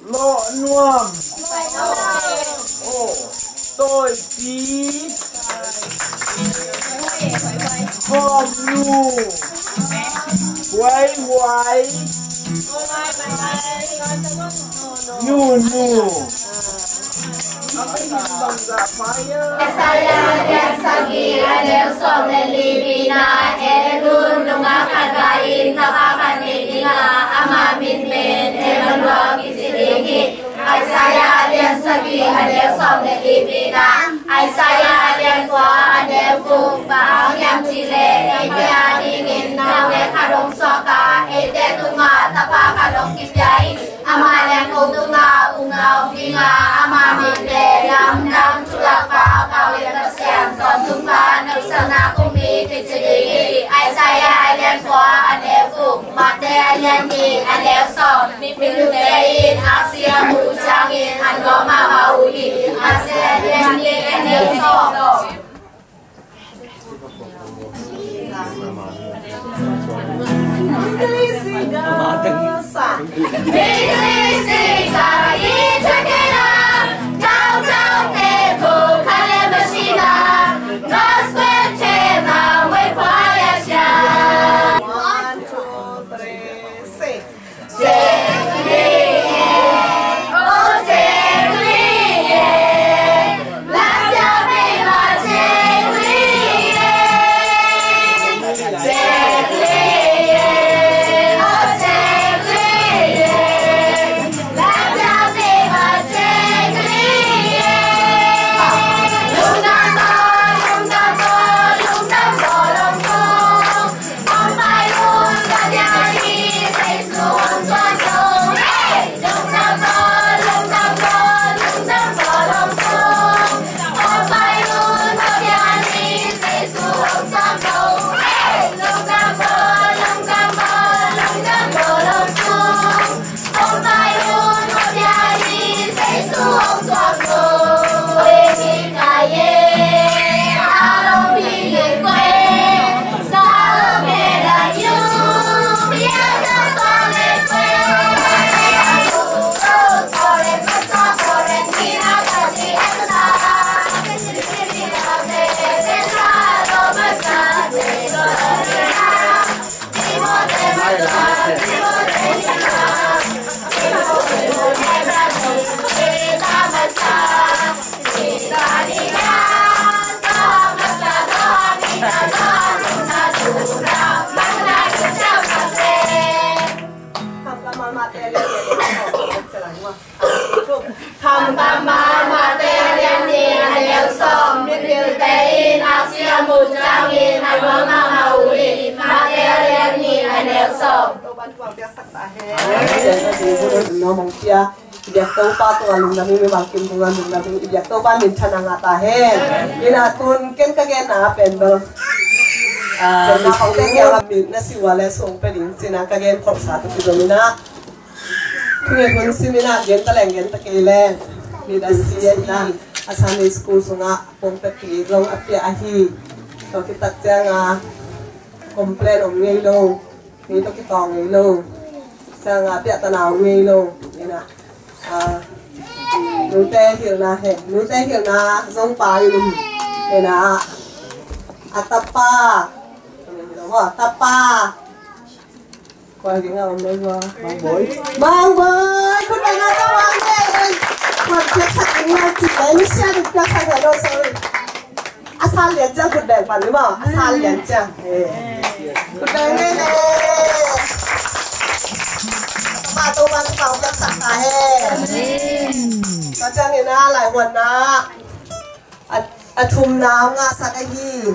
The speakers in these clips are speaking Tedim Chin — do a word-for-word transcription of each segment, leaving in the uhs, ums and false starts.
Lawh nuam. Oh. Tawipi. Khawm nu. Huaihuai. Nunu. Isaiah a lian sagih a neu sawm le li, pi-in ah, en un, nungak khat ga in tapa khat nei ding a, ama min pen Emmanuel kici ding hi. Isaiah a lian sagih a neu sawm le li, pi-in ah, Isaiah a lian kua a neu guk, bang hang hiam cih leh eite a dingin naungek khat hong suak a, eite tungah tapa khat hong kipia in, ama lian ko tungah ukna om ding a, ama min pen Lamdang, Thulakpa, Pau in Pasian, Tawntung Pa, Nopsakna Kumpi kici ding hi. Isaiah a lian kua a neu guk, Matthai a lian nih a neu sawm, mipilte in aksi a muh ciangin a nuam mahmah uh hi. Isaiah a lian nih a neu sawm. One, two, three, sing. Khamtam ma Matthai a lian nih a neu sawm, mipilte in aksi a muh ciangin a nuam mahmah uh hi. Matthai a lian nih a neu sawm. Topa'n thu piaksak ta hen. Amen. Topa tungah lungdam ing, mi bangkim tungah lungdam ing, i biak Topa minthanna ngah ta hen. Ina tun ken ka genna pen bel, ah, ken na hong teng ya mi na siwa le song pe ding cina ka gen khop sa tu kizom ina. Thunget hun sim ina gen ta leng gen ta kei leng. Mi da si a hi, a Sunday school sungah pom pe pi long a pia a hi. Tua kitak cianga complain om ngei lo. Kei tawh kitawng ngei lo. Sanga piahtana ngei lo. Ina, ah, nute hilhna he, nute hilhna zong pa in um. Ina, a tapa. Tapa. Kua ding a om lo. Mangboi. Mangboi. Khut beng a tawh Mangboi. Kua piaksak ding a ci. Ina, sia ding piaksak ding a, sorry. A san lian ciang khut beng pan ni maw. A san lian ciang. Eh. Khut beng ni le. Tapa Topa'n thupha hong piaksak ta hen. Tua ciangin a laihuanna a, a thumna hong ngahsak ahi.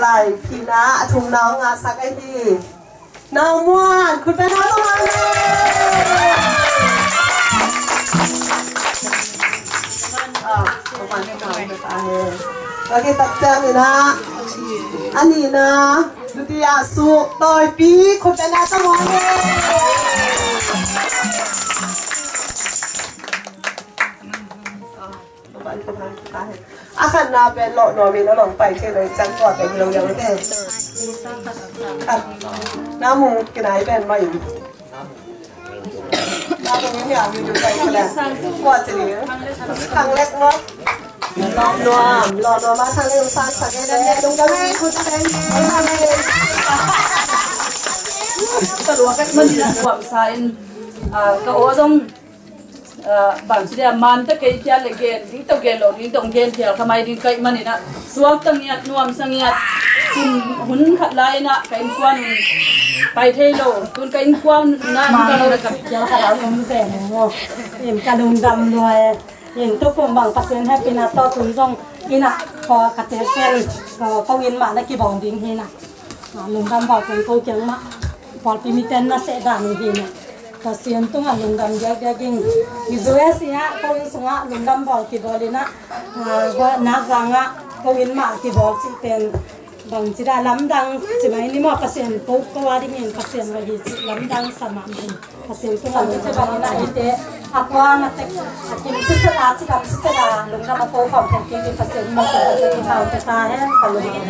Laiphina a thumna hong ngahsak ahi. Nau Muan, khut beng nau Muan. Ah, khut beng nau Muan. Lagi tak ciang ina. A nihna, Dutia Su, Tawipi, khut beng nau Muan. A khatna pen lawh nuam in a bang pai thei lo, cang tua pen lo lo te. Khat na mu kinai pen mah in. Na mu in ya mi du pai ko le. Kua ci ni. Khang lek maw. Lawh nuam, lawh nuam a thang lek sang sa ke le lungdam e, khut teng. Ka lua ka man in a kuam sa in, ah, ka aw zong Ah, bang ci dia man ta kei phial le gen ding tawh gen lo ding tawh gen phial kha mai ding ka hih manin ah, suakta ngiat, nuamsa ngiat, kum hun khat lai-in ah ka innkuan hun pai thei lo. Tun ka innkuan na innkuan na ka phial kha lau om zen maw. In ka lungdam lua e. In tukum bang Pasian hehpihna tawh tun zong in ah ka, ka te pen ko, ko inn mah na kibawng ding hi in ah. Ah, lungdam bawl pen ko kiang mah pawlpi mite na seh dan uh hi in ah. Pasian tungah lungdam diakdiak ing. U S A ah ko inn sungah lungdam bawl kibawl in ah, ah, nakzang ah ko inn mah kibawl cih pen bang ci dah lamdang ci mai ni maw, Pasian ko, ko a dingin Pasian va hi cih lamdang sa mahmah. Pasian tungah lungdam bawl in ah eite a kuang a tek a kim sisela, cidam sisela, lungdam a ko khawm pen kiki Pasian mawh pen a tek i hau tek a hen ka lungdam.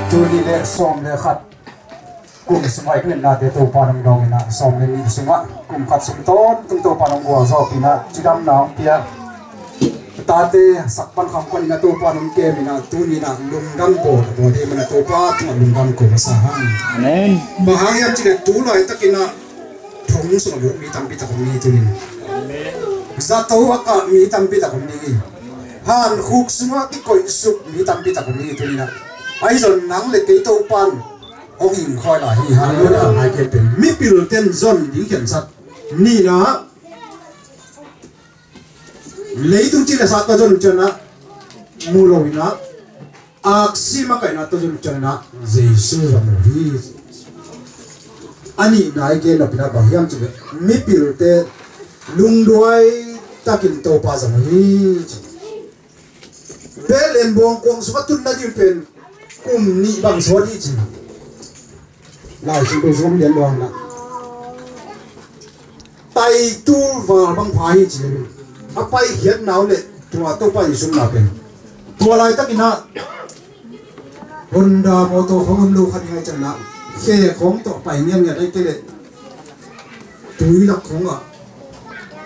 Tuni le sawm le khat kum sungah i kipnate Topa nong dawng in ah, sawm le nih sungah kum khat sung tawntung Topa nong gualzawhpih in ah, cidamna hong pia tate sakpan kham pan in ah Topa nong kem in ah, tuni in ah lungdam bawl a bawl ding man ah Topa tungah lungdam ko masa hang. Amen. Bang hang hiam cih leh tu laitak in ah thong sung a lut mi tampi tak om ding hi tuni in. Zato a kah mi tampi tak om ding hi. Hankhuk sungah kikoihsuk mi tampi tak om ding hi tuni in ah. Ahi zong nang le kei Topa in hong hing khawi lai hi. Halleluiah. Nai kei pen mipil ten zon ding khensat. Nihna, leitung cih le sa tawh zon ciangin ah mu lo in ah, aksi makaihna tawh zon ciangin ah Jesu zang uh hi. A nihna i gen nop in ah bang hiam cih leh mipilte lungduai takin Topa zang uh hi. Bethlehem bawngkuang sungah tun nading pen kum nih bang sawt hi ci. Lai Siangtho sung lian luang na taitul val bang pha hi ci. A paikhiatna uh le tua Topa i sumna pen tua laitakin ah Honda mawtaw khawng om lo kha ding ahih ciangin ah khe khawng tawh pai ngiatngiat ahih kei leh tui lak khawngah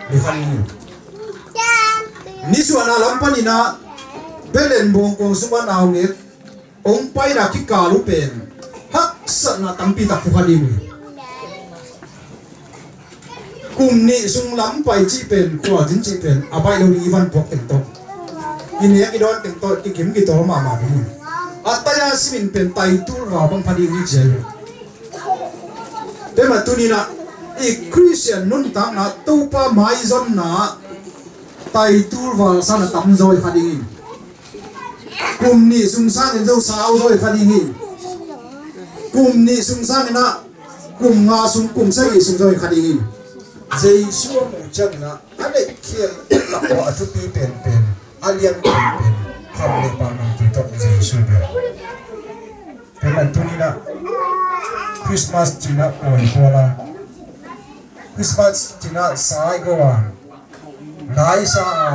ni kha ding hi. Nisuahna lam panin ah Bethlehem bawngkuang sungah naungek hong paina kikal uh pen haksatna tampi tak phu kha ding uh hi. Kum nih sung lam pai cih pen, khualzin cih pen a baih lo ding, i van puak teng tawh, i nek i dawn teng tawh kikim kitawl mahmah ding hi. A tai-a simin pen taitul val bang pha ding hi ci ahi hi. Tua mah tuni in ah i Khristian nuntakna Topa maizonna taitul val san a tamzaw hi kha ding hi. Kum nih sung sangin zo sau zaw hi kha ding hi. Kum nih sung sangin ah kum nga sung, kum sagih sung zaw hi kha ding hi. Jesu a muh ciangin ah a neihkhial lak tawh a thupi penpen, a lian penpen, kham le pau nungtui tawh Jesu bel. Tua mah tuni in ah Christmas cih in ah pawi pawl a, Christmas cih in ah sa i go a, lai sa a,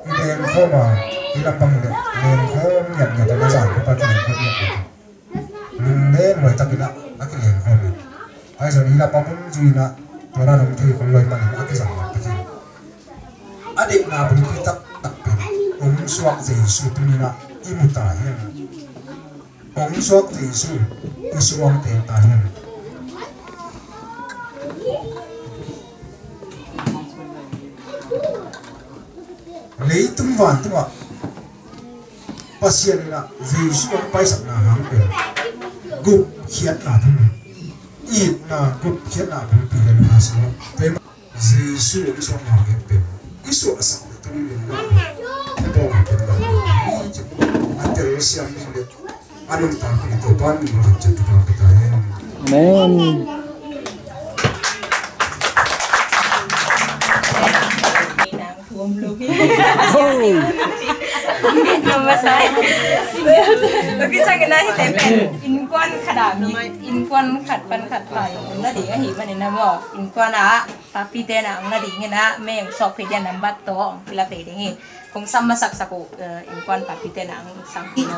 i leng khawm a, i lampang i leng khawm ngiatngiat a, na zan ka pa kileng khawm ngiatngiat a, lunglen luai takin ah a kileng khawm hi. Ahi zong i lampang mun zui in ah tua dan hong thei khol luai manin a kizang lam takin a deihna bulpi taktak pen hong suak Jesu tuni in ah i mu ta hi. Hong suak Jesu i suangte ta hen. Leitung vantungah Pasian in ah Jesu hong paisakna hang pen gupkhiatna thum, itna gupkhiatna bulpi le luna sungah Jesu hong suak hang gen pen i suahsak le tuni lungdam i bawl pen bang hi ci. A telsiam ding le A nuntakpih Topa min khat ciat thupha pia ta hen. Amen. Innkuan khat a mi, innkuan khat pan khat pai na ding ahi manin a maw, innkuan a papite na ang na ding in a, meng sok phi dia nambat to ang pila te ding hi. Kong sam masak sak uh, eh, innkuan papite na ang sam phi na.